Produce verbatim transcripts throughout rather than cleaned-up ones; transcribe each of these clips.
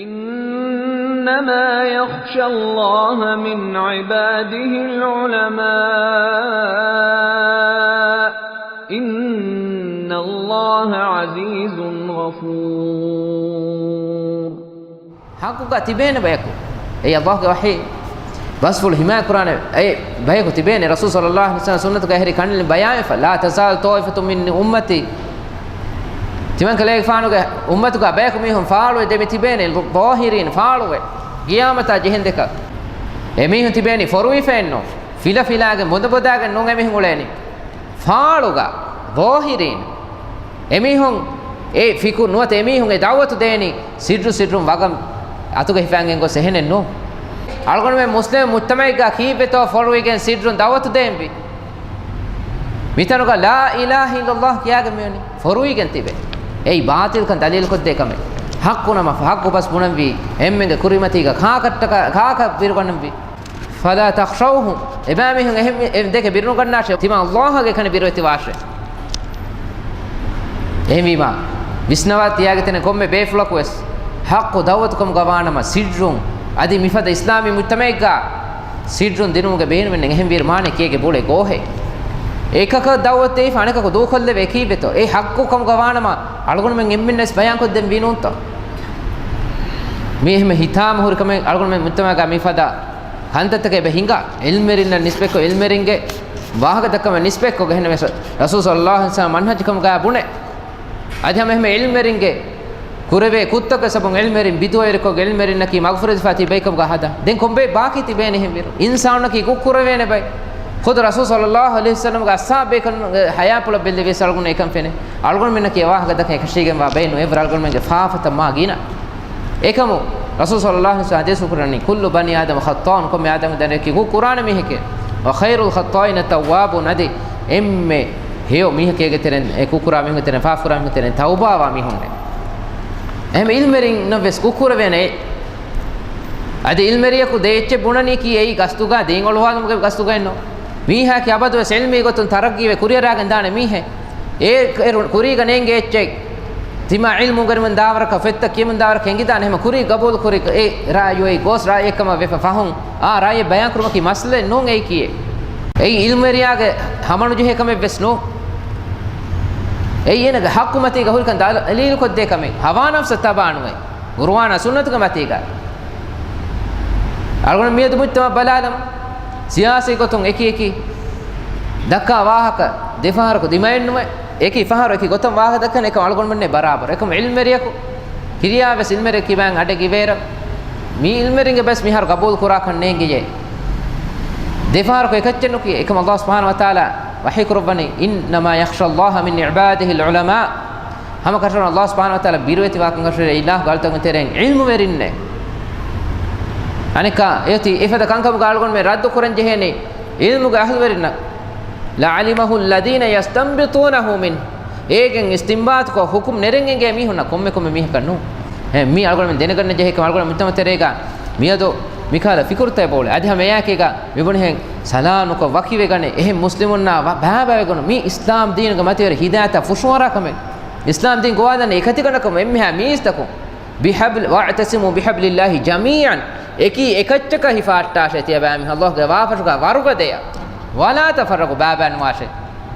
إنما يخشى الله من عباده العلماء إن الله عزيز غفور. ޙައްޤުގަ ތިބޭނެ ބަޔަކު. އެއީ ﷲގެ ވަޙީ ބަސްފުޅު ޙިމާޔަތް ކުރާނެ އެ ބަޔަކު ތިބޭނެ. ރަސޫލު ޞައްލައްލާހު ޢަލައިހި ވަސައްލަމް ސުންނަތުގަ އެހެރީ ކަނޑައެޅި ބަޔާންވެފަ، لا تزال طائفة من أمتي. ތިމަންކަލޭގެފާނުގެ އުއްމަތުގަ ބަޔަކު މީހުން ފާޅުވެ ދެމި ތިބޭނެ، ޒާހިރީން ފާޅުވެ، ޤިޔާމަތާ ޖެހެންދެކަށް. އެމީހުން ތިބޭނީ ފޮރުވިފައެއްނު، ފިލަ ފިލާގެން ބޮނދަ ބޮދާގެން ނޫން އެމީހުން އުޅޭނީ. ފާޅުގަ، ޒާހިރީން. އެމީހުން އެ ފިކުރު ނުވަތަ އެމީހުން އެ ދަޢުވަތު ދޭނީ ސިއްރު ސިއްރުން ވަގަށް އަތުގަ ހިފާން ގޮސް އެހެނެއް ނޫން. އަޅުގަނޑުމެން މުސްލިމް މުޖްތަމަޢެއްގަ ކީއްވެތޯ ފޮރުވިގެން ސިއްރުން ދަޢުވަތު ދޭންވީ؟ މިތަނުގަ لا إله إلا الله ކިޔާގެން މިވަނީ ފޮރުވިގެން ތިބެ. އެއީ ބާޠިލްކަން ދަލީލުކޮށްދޭ ކަމެއް. ޙައްޤު ނަމަ ޙައްޤު ބަސް ބުނަންވީ، އެންމެންގެ ކުރިމަތީގަ ކާކަށްޓަކަ-، ކާކަށް ބިރުގަންނަންވީ. فلا تخشوهم، އެބައިމީހުން އެހެން ދެކެ ބިރުނުގަންނާށޭ، ތިމާ ﷲ ގެ ކަނި ބިރުވެތިވާށޭ. އެހެންވީމާ، ވިސްނަވާ ތިޔާގެ ތެރެ ކޮންމެ ބޭފުޅަކު ވެސް ޙައްޤު ދަޢުވަތު ކަމުގަ ވާނަމަ، ސިއްރުން އަދި މިފަދަ އިސްލާމީ މުޖްތަމަޢެއްގަ ސިއްރުން ދިނުމުގެ ބޭނުމެއް ނެތް. އެހެންވީރު މާނަ ކޭގެ ބުޅޭ ގޯހެއް. އެކަކަށް ދަޢުވަތު ދެވިފަ އަނެކަކު ދޫކޮށްލެވޭ ކީއްވެތޯ؟ އެ ޙައްޤު ކަމުގަ ވާނަމަ، އަޅުގަނޑުމެން އެންމެން ވެސް ބަޔާންކޮށްދެން ވީނޫންތޯ؟ މީ އެހެން ހިތާމަ ހުރި ކަމެއް. އަޅުގަނޑުމެން މުޖްތަމަޢުގަ މިފަދަ ކަންތައްތަކެއް އެބަ ހިނގާ، ޢިލްމުވެރިންނަށް ނިސްބަތްކޮށް، ޢިލްމުވެރިންގެ ވާހަކަ ދައްކަމަށް ނިސްބަތްކޮށް ގެންނެވި ރަސޫލު ޞައްލައްލާހު ޢަލައިހި ވަސައްލަމް މަންހަޖު ކަމުގަ ބުނެ. އަދި ހަމަ އެހެން ޢިލްމުވެރިންގެ ކުރެވޭ ކުށްތަކުގެ ސަބަބުން ޢިލްމުވެރިން ބިދުޢަވެރިކޮށް، ޢިލްމުވެރިންނަކީ މަޣުފިރަތު ދެއްވާ ތިބޭކަމުގަ ހަދާ. ދެން ކޮންބޭ ބާކީ ތިބޭނެ އެހެންވީރު؟ އިންސާނުންނަކީ ކުށްކުރެވޭނެ ބައެއް. ޚުދު ރަސޫލު ޞައްލައްލާހު ޢަލައިހި ވަސައްލަމްގެ އަޞްޙާބު ބޭކަލުންގެ ޙަޔާތްޕުޅަށް ބެއްލެވިޔަސް އަޅުގަނޑު އެކަން ފެނޭ. އަޅުގަނޑުމެންނަކީ އެ ވާހަކަ ދައްކަން އެކަށީގެންވާ ބައެއް ނޫން. އެވަރު އަޅުގަނޑުމެންގެ ފާފަތައް މާ ގިނަ. އެކަމު ރަސޫލު ޞައްލައްލާހު ޢަލައިހި ވަސައްލަމް ޙަދީޘް ކުރަނީ، كل بني آدم خطاء، ކޮންމެ އާދަމުގެ ދަރިއަކީ ކުށް ކުރާނެ މީހެކޭ. وخير الخطائين التوابون، އަދި އެންމެ ހެޔޮ މީހަކީ އޭގެ ތެރެއިން، އެ ކުށް ކުރާ މީހުންގެ ތެރެއިން، ފާފަ ކުރާ މީހުންގެ ތެރެއިން ތައުބާވާ މީހުންނޭ. އެހެން ޢިލްމުވެރިންނަށް ވެސް ކުށް ކުރެވޭނެ. އަދި ޢިލްމުވެރިޔަކު ދޭ އެއްޗެއް ބުނަނީކީ އެއީ ގަސްތުގަ ދީން އޮޅުވާލުމުގެ ގަސްތުގައެއްނު. މީހާއަކީ އަބަދުވެސް ޢިލްމީ ގޮތުން ތަރައްޤީވެ ކުރިއަރާގެން ދާނެ މީހެއް. އޭ ކުރީގަ ނޭނގޭ އެއްޗެއް ތިމާ ޢިލްމު އުނގެނުމުން ދާވަރަކަށް، ފޮތްތައް ކިޔަމުން ދާވަރަކަށް އެނގިދާނެ. އެހެން ކުރީ ގަބޫލު ކުރި އެ ރާއި އޮތް ގޯސް ރާއިއެއް ކަމަށް ވެފަ ފަހުން އާ ރާއިއެއް ބަޔާން ކުރުމަކީ މައްސަލައެއް ނޫން އެއީކީއެއް. އެއީ ޢިލްމުވެރިޔާގެ ހަމަނުޖެހޭ ކަމެއް ވެސް ނޫން. އެއީ އޭނަގެ ޙައްޤު މަތީގަ ހުރިކަން ދަލީލުކޮށްދޭ ކަމެއް. ހަވާ ނަފްސަށް ތަބާނުވެ، ޤުރުއާނާ ސުންނަތުގެ މަތީގަ. އަޅުގަނޑު މިއަދު މުޖްތަމަޢު ބަލާލަމު. ސިޔާސީ ގޮތުން އެކި އެކި ދައްކާ ވާހަކަ ދެފަހަރަކު ދިމައެއްނުވެ، އެކި ފަހަރު އެކި ގޮތަށް ވާހަކަ ދައްކަން އެކަމް އަޅުގަނޑުމެންނޭ ބަރާބަރު. އެކަމް ޢިލްމުވެރިޔަކު ކިރިޔާ ވެސް ޢިލްމުވެރިޔަކު ކިބައިން އަޑެއް އިވޭރަ، މީ ޢިލްމުވެރިންގެ ބަސް މިހާރު ގަބޫލު ކުރާކަށް ނޭނގިޔޭ. ދެފަހަރަކު އެކައްޗެއް ނުކިޔޭ. އެކަމް ﷲ ސުބްޙާނަހޫ ވަތަޢާލާ ވަޙީ ކުރައްވަނީ، إنما يخشى الله من عباده العلماء. ހަމަ ކަށަވަރުން ﷲ ސުބްޙާނަހޫ ވަތަޢާލާ ބިރުވެތިވާކަން ކަށަވަރު އިލާހުގެ އަޅުތަކުން ތެރެއިން ޢިލްމުވެރިންނޭ. އަނެއްކާ އެއޮތީ އެފަދަ ކަންކަމުގަ އަޅުގަނޑުމެން ރައްދު ކުރަން ޖެހޭނީ ޢިލްމުގެ އަހްލުވެރިންނަށް. لعلمه الذين يستنبطونه منه. އޭގެން އިސްތިންބާޠުކޮށް ޙުކުމް ނެރެން އެނގޭ މީހުންނަށް ކޮންމެ ކޮންމެ މީހަކަށް ނޫން. އެ، މީ އަޅުގަނޑުމެން ދެނެގަންނަ ޖެހޭ ކަމެއް. އަޅުގަނޑު މުޖްތަމަޢު ތެރޭގަ މިއަދު މިކަހަލަ ފިކުރުތައް ބޯޅެ. އަދި ހަމަ އެއާއެކީގަ މިބުނިހެން ސަލާނުކޮށް ވަކިވެގަނެ، އެހެން މުސްލިމުންނާ ވަ-، ބައިބައިވެގަނު މީ އިސްލާމް ދީނުގެ މަތިވެރި ހިދާޔަތާ ފުށުއަރާ ކަމެއް. އިސްލާމް ދީން ގޮވާލަން އެކަތިގަނޑަކަމު އެންމެހާ މީސްތަކުން. بحبل، واعتصموا بحبل الله جميعا. އެކީ އެކައްޗަކަށް ހިފާއްޓާށޭ ތިޔަބައިމީހުން ﷲގެ ވާފަށުގަ ވަރުގަދަޔަށް. ولا تفرقوا، ބައިބައިނުވާށޭ.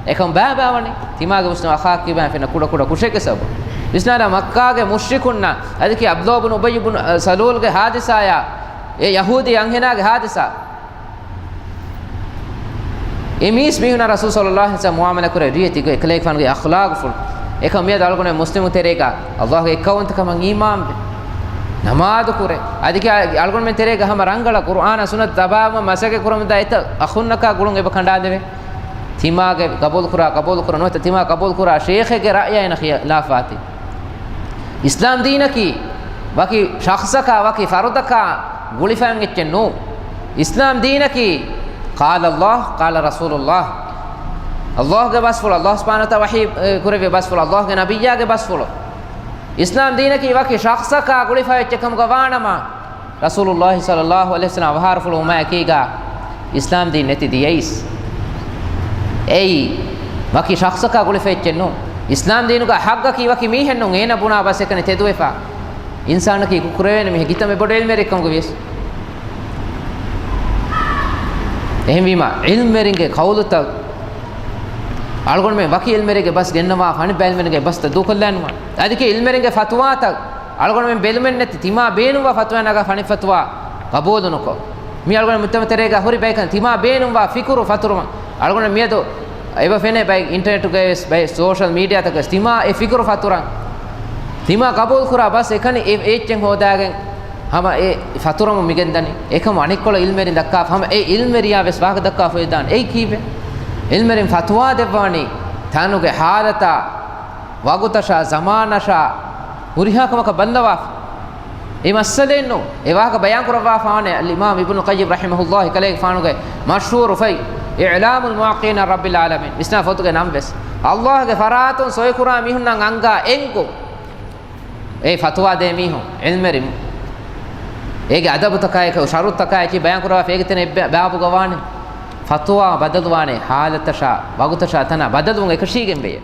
އެކަމް ބައިބައިވަނީ ތިމާގެ މުސްލިމް އަޚާ ކިބައިން ފެންނަ ކުޑަކުޑަ ކުށެއްގެ ސަބަބުން. ވިސްނާލާ މައްކާގެ މުޝްރިކުންނާ އަދި ކި ޢަބްދުﷲ ބުނު އުބައްޔު ބުނު، އަ، ސަލޫލްގެ ހާދިސާޔާ، އެ ޔަހޫދީ އަންހެނާގެ ހާދިސާ. އެ މީސް މީހުންނާ ރަސޫލު ޞައްލައްލާހު ޢަލައިހި ވަސައްލަމް މުޢާމަލާ ކުރެ ރިޔެތި ގޮތް އެކަލޭގެފާނުގެ އަޚްލާގުފުޅު. އެކަމް މިއަދު އަޅުގަނޑު މުސްލިމު ތެރޭގަ ﷲގެ އެއްކައުވަންތަކަމަށް އީމާންވެ، ނަމާދު ކުރެ، އަދި ކި އަޅުގަނޑުމެން ތެރޭގަ ހަމަ ރަނގަޅަށް ޤުރުއާނާ ސުންނަތަށް ތަބާވުމަށް މަސައްކަތް ކުރަމުންދާ އެތައް އަޚުންނަކާ ގުޅުން އެބަ ކަނޑާލެވޭ. ތިމާގެ ޤަބޫލުކުރާ، ޤަބޫލުކުރާ ނުވަތަ ތިމާ ޤަބޫލުކުރާ ޝޭޚެއްގެ ރައްޔާ އޭނަ ޚިލާފާތީ. އިސްލާމް ދީނަކީ ވަކި ޝަޚްޞަކާ، ވަކި ފަރުދަކާ ގުޅިފައި އެއްޗެއް ނޫން. އިސްލާމް ދީނަކީ قال الله، قال رسول الله. ﷲގެ ބަސްފުޅު، ﷲ ސުބްޙާނަހޫ ވަތަޢާލާ ވަޙީ، އެ، ކުރެއްވި ބަސްފުޅު، ﷲގެ ނަބިއްޔާގެ ބަސްފުޅު. އިސްލާމް ދީނަކީ ވަކި ޝަޚްޞަކާ ގުޅިފައި އެއްޗެއް ކަމުގަ ވާނަމަ، ރަސޫލުﷲ ޞައްލައްލާހު ޢަލައިހި ވަސައްލަމް އަވަހާރަފުޅު ވުމާއެކީގަ އިސްލާމް ދީން ނެތި ދިޔައީސް. އެއީ ވަކި ޝަޚްޞަކާ ގުޅިފައި އެއްޗެއް ނޫން. އިސްލާމް ދީނުގަ ޙައްޤަކީ ވަކި މީހެއް ނޫން، އޭނަ ބުނާ ބަސް އެކަނި ތެދުވެފަ. އިންސާނަކީ ކުކުރެވޭނެ މީހެއް ކިތަންމެ ބޮޑު ޢިލްމުވެރިއެއްކަމުގަ ވިޔަސް. އެހެންވީމާ، ޢިލްމުވެރިންގެ ޤައުލުތައް، އަޅުގަނޑުމެން ވަކި ޢިލްމުވެރިގެ ބަސް ގެންނަވާ، އަނެއް ބައި ޢިލްމުވެރިންގެ ބަސްތައް ދޫކޮށްލާންވާ. އަދި ޢިލްމުވެރިންގެ ފަތުވާތައް އަޅުގަނޑުމެން ބެލުމެއްނެތި، ތިމާ ބޭނުންވާ ފަތުވާ ނަގާ އަނެއް ފަތުވާ ޤަބޫލު ނުކޮށް، މި އަޅުގަނޑު މުޖްތަމަޢު ތެރޭގަ ހުރި ބަޔަކަށް ތިމާ ބޭނުންވާ ފިކުރު ފަތުރުވަން. އަޅުގަނޑު މިއަދު އެބަ ފެނޭ ބައެއް އިންޓަރނެޓުގައި ވެސް، ބައެއް ސޯޝަލް މީޑިއާތަކަށް ވެސް ތިމާ އެ ފިކުރު ފަތުރަން. ތިމާ ޤަބޫލު ކުރާ ބަސް އެކަނި އެ އެއްޗެއް ހޯދާގެން ހަމަ އެ ފަތުރަމުން މިގެންދަނީ. އެކަމު އަނެއްކޮޅަށް ޢިލްމުވެރިން ދައްކާފަ ހަމަ އެ ޢިލްމުވެރިޔާ ވެސް ވާހަކަ ދައްކާފަ އޮތްދާނެ. އެއީ ކީއްވެ؟ ޢިލްމުވެރިން ފަތުވާ ދެއްވާނީ ތަނުގެ ޙާލަތާ، ވަގުތަށާ، ޒަމާނަށާ ހުރިހާ ކަމަކަށް ބައްލަވާފަ. އެ މައްސަލައެއް ނޫން. އެ ވާހަކަ ބަޔާން ކުރައްވާފާނެ އަލްއިމާމް އިބްނު ޤައްޔިމް ރަޙިމަހުﷲ ކަލޭގެފާނުގެ މަޝްހޫރު ފޮތް އިޢްލާމުލް މުވައްޤިޢީން ޢަން ރައްބިލް ޢާލަމީން މިސްނާ ފޮތުގެ ނަން ވެސް. އައްލާހުގެ ފަރާތުން ސޮއިކުރާ މީހުންނަށް އަންގާ އެންގުން. އެ ފަތުވާ ދޭ މީހުން ޢިލްމުވެރިން. އޭގެ އަދަބުތަކާއެކު، ޝަރުޠުތަކާއެކީ ބަޔާން ކުރައްވާފަ އޭގެ ތެރޭ ބާ-، ބާބުގަ ވާނެ. ފަތުވާ ބަދަލުވާނެ ޙާލަތަށާ، ވަގުތަށާ، ތަނާ ބަދަލުވުން އެކަށީގެން ވެޔޭ.